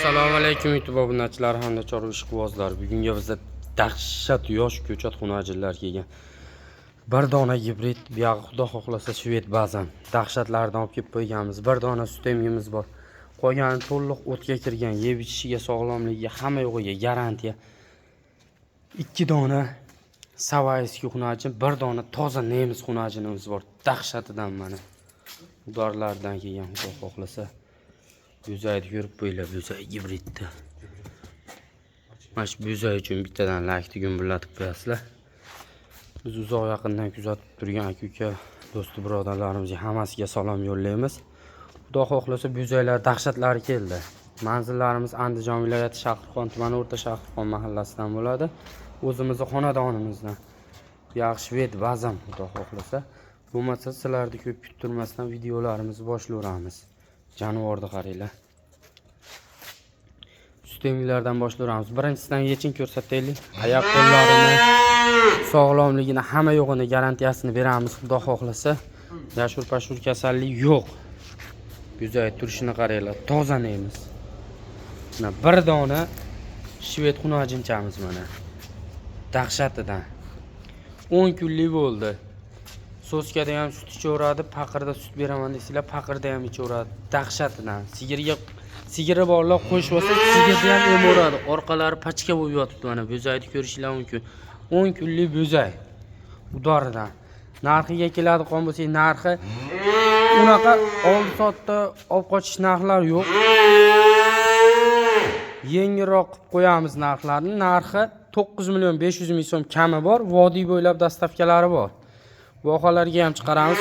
Assalomu alaykum YouTube obunachilari hamda chorva ishqibozlar. Bugungi bizda dahshat yosh ko'chat xunajinlar kelgan. Bir dona gibrid, buyog'i xudo xohlasa shved bazan. Dahshatlardan olib kelib qo'yganmiz. Bir dona sut emgimiz bor. Qolgani to'liq o'tga kirgan, yeb ichishiga, sog'lomligiga, hamma yo'g'iga garantiya. 2 dona savayskiy xunajin, bir dona toza nemis xunajinimiz bor. Dahshatidan mana. Udarlardan kelgan xudo xohlasa. Bo'zayni ko'rib qo'yinglar, bo'zay gibridni. Mana shu bo'zay uchun bittadan laykni gumburlatib qo'yasizlar. Biz uzoq yaqindan kuzatib turgan aka-uka, do'sti birodarlarimizga hammasiga salom yo'llaymiz. Xudo xohlasa bo'zaylar dahshatlari keldi. Manzillarimiz Andijon viloyati Shahrixon tumani O'rta Shahrixon mahallasidan bo'ladi. O'zimizni xonadonimizdan. Yaxshi shved bazam xudo xohlasa. Bo'lmasa sizlarni ko'p kuttirmasdan videolarimizni boshlayveramiz. Jonivorni qaranglar. Sut emgilardan boshlayveramiz. Birinchisidan yechin ko'rsataylik. Oyoq qo'llarini sog'lomligini, hamma yo'g'ini garantiyasini beramiz xudo xohlasa. Yashur pashur kasallik yo'q. Go'zal turishini qaranglar. Toza nemis. Mana bir dona shved xunajinchamiz mana. Dahshatidan. 10 kunlik bo'ldi. Soskada ham sut ichaveradi, paqirda sut beraman desanglar, paqirda ham ichaveradi. Dahshatidan. Sigirga sigiri borlar qo'shib olsa, sigirda ham emaveradi. Orqalari pachka bo'lib yotibdi mana. Bo'zayni ko'rishinglar mumkin. 10 kunlik bo'zay. Udoridan. Narxiga keladigan bo'lsak, narxi unaqa oldi sotdi olib qochish narxlari yo'q. Yengilroq qilib qo'yamiz narxlarni. Narxi 9 million 500 ming so'm kami bor. Vodiy bo'ylab dastavkalari bor. Vohalarga ham chiqaramiz.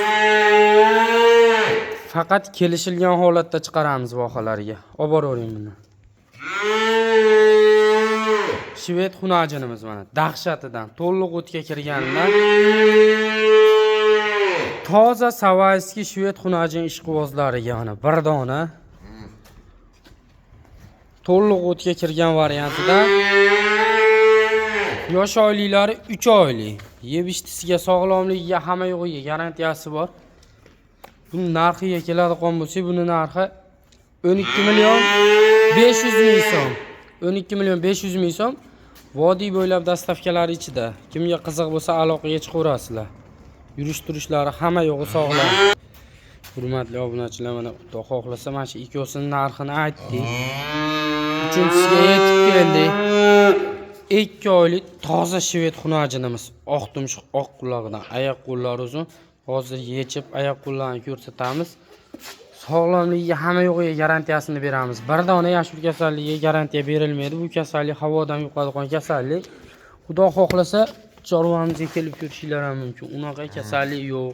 Faqat kelishilgan holatda chiqaramiz vohalarga. Olib boravering buni. Shved xunajinimiz mana dahshatidan, to'liq o'tga kirganidan. Toza savayskiy shved xunajin ishqibozlariga mana bir dona to'liq o'tga kirgan variantidan. Yosh oyliklari 3 oylik. Yeb ichdisiga, sog'lomligiga, hamma yo'g'iga garantiyasi bor. Buni narxiga keladigan bo'lsak, buni narxi 12 million 500 ming so'm. 12 million 500 ming so'm. Vodiy bo'ylab dastavkalari ichida. Kimga qiziq bo'lsa aloqaga chiqaverasizlar. Yurish turishlari hamma yo'g'i sog'lom. Hurmatli obunachilar, mana xudo xohlasa mana shu ikkovsini narxini aytdik. Uchinchisiga yetib keldik. 2 oylik toza shved xunajinimiz. Oq tumshuq, oq qulog'idan, oyoq qo'llari uzun. Hozir yechib oyoq qo'llarini ko'rsatamiz. Sog'lomligiga, hamma yo'g'iga garantiyasini beramiz. Bir dona yashur kasalligiga garantiya berilmaydi. Bu kasallik havodan yuqadigan kasallik. Xudo xohlasa chorvamizga kelib ko'rishinglar ham mumkin. Unaqa kasallik yo'q.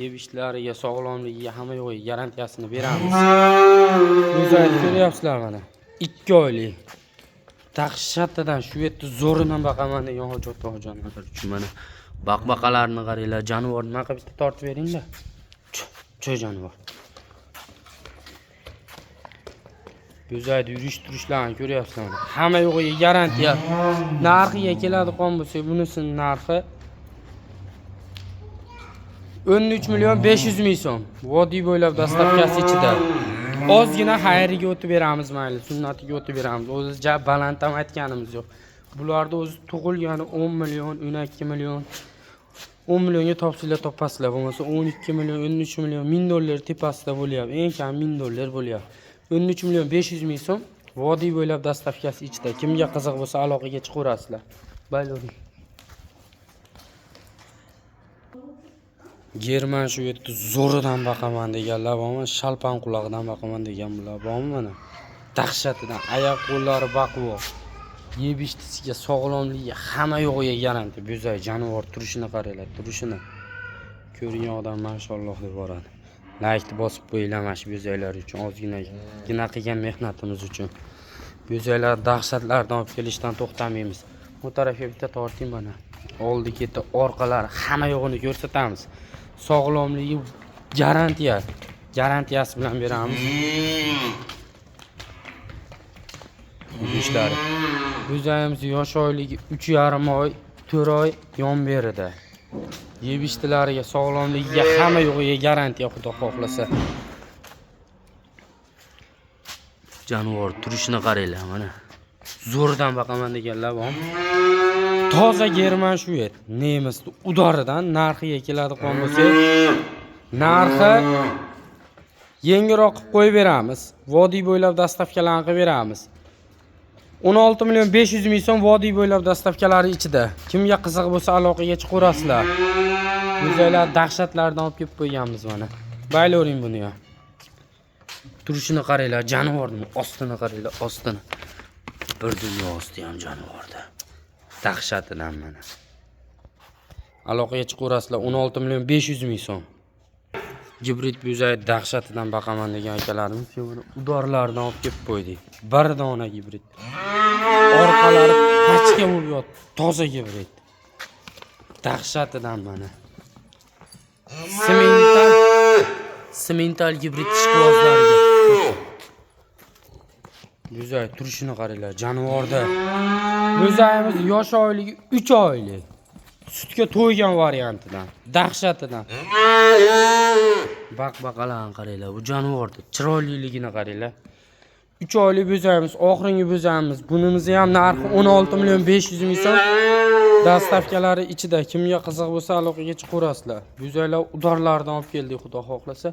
Yeb ichishlariga, sog'lomligiga, hamma yo'g'iga garantiyasini beramiz. O'zinglar ko'ryapsizlar mana. 2 oylik. Dahshatidan shu yerda zo'ridan baqaman degan hojatxonalar uchun mana baqbaqalarni qaranglar, jonivor nima qilib bitta tortib beringlar. Cho jonivor. Go'zaydi yurish turishlarini ko'ryapsizlar. Hamma yo'g'iga garantiya. Narxiga keladigan bo'lsak, bunisini narxi 13 million 500 ming so'm. Vodiy bo'ylab dastavkasi ichida. Ozgina xayriga o'tib beramiz mayli, sunnatiga o'tib beramiz. O'zi ja baland ham aytganimiz yo'q. Bularda o'zi tug'ilgani 10 million, 12 million. 10 millionga topsanglar topasizlar, bo'lmasa 12 million, 13 million, 1000 dollar tepasida bo'lyapti. Eng kam 1000 dollar bo'lyapti. 13 million 500 ming so'm vodiy bo'ylab dastavkasi ichida. Kimga qiziq bo'lsa aloqaga chiqaverasizlar. Bayloving. German shu yerda zo'ridan baqaman deganlar bormi? Shalpan qulog'idan baqaman degan bular bormi mana? Dahshatidan oyoq qo'llari baquvvat. Yeb ichdisiga, sog'lomligiga, hamma yo'g'iga garantiya. Bo'zay jonivor turishini qaranglar, turishini. Ko'rgan odam mashalloh deb boradi. Laykni bosib qo'yinglar mana shu bo'zaylar uchun, ozginagina qilgan mehnatimiz uchun. Bo'zaylar dahshatlardan olib kelishdan to'xtamaymiz. Bu tarafga bitta torting mana. Oldi keti, orqalari hamma yo'g'ini ko'rsatamiz. Sog'lomligi garantiya, garantiyasi bilan beramiz. Yurishlari. Bo'zayimiz yosh oyligi 3,5 oy, 4 oy yon berida. Yeb ichdilariga, sog'lomligiga, hamma yo'g'iga garantiya xudo xohlasa. Jonivor turishini qaranglar mana. Zo'rdan boqaman deganlar bor. Toza german shved, nemis udoridan narxiga keladigan bo'lsak, narxi yengilroq qilib qo'yib beramiz. Vodiy bo'ylab доставка larni qilib beramiz. 16 million 500 ming so'm vodiy bo'ylab доставка lari ichida. Kimga qiziq bo'lsa, aloqaga chiqaverasizlar. Muzeylar dahshatlardan olib kelib qo'yganmiz mana. Baylavering buni ham. Turishini qaranglar, jonivorning ostini qaranglar, ostini. Bir dunyo osti ham jonivorda. Dahshatidan mana. Aloqaga chiqaverasizlar, 16 million 500 ming so'm. Gibrid buzay dahshatidan boqaman degan akalarimiz buni udorlardan olib kelib qo'ydik. Bir dona gibrid. Orqalari pachka bo'lib yotdi, toza gibrid. Dahshatidan mana. Simental, simental gibrid ishqibozlariga. Buzay turishini qaranglar, jonivorda. Buzayimiz yosh oyligi 3 oylik. Sutga to'ygan variantidan, dahshatidan. Baq baqalarni qaranglar, bu jonivorda chiroyliligini qaranglar. 3 oylik buzayimiz, oxirgi buzayimiz. Bunimizni ham narxi 16 million 500 ming so'm. Доставка lari ichida. Kimga qiziq bo'lsa, aloqaga chiqaverasizlar. Buzaylar udorlardan olib keldik, xudo xohlasa.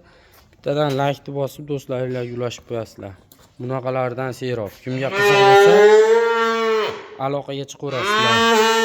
Bittadan laykni bosib, do'stlaringlarga ulashib qo'yasizlar. Bunaqalardan serob. Kimga qiziq bo'lsa, aloqaga chiqaverasizlar.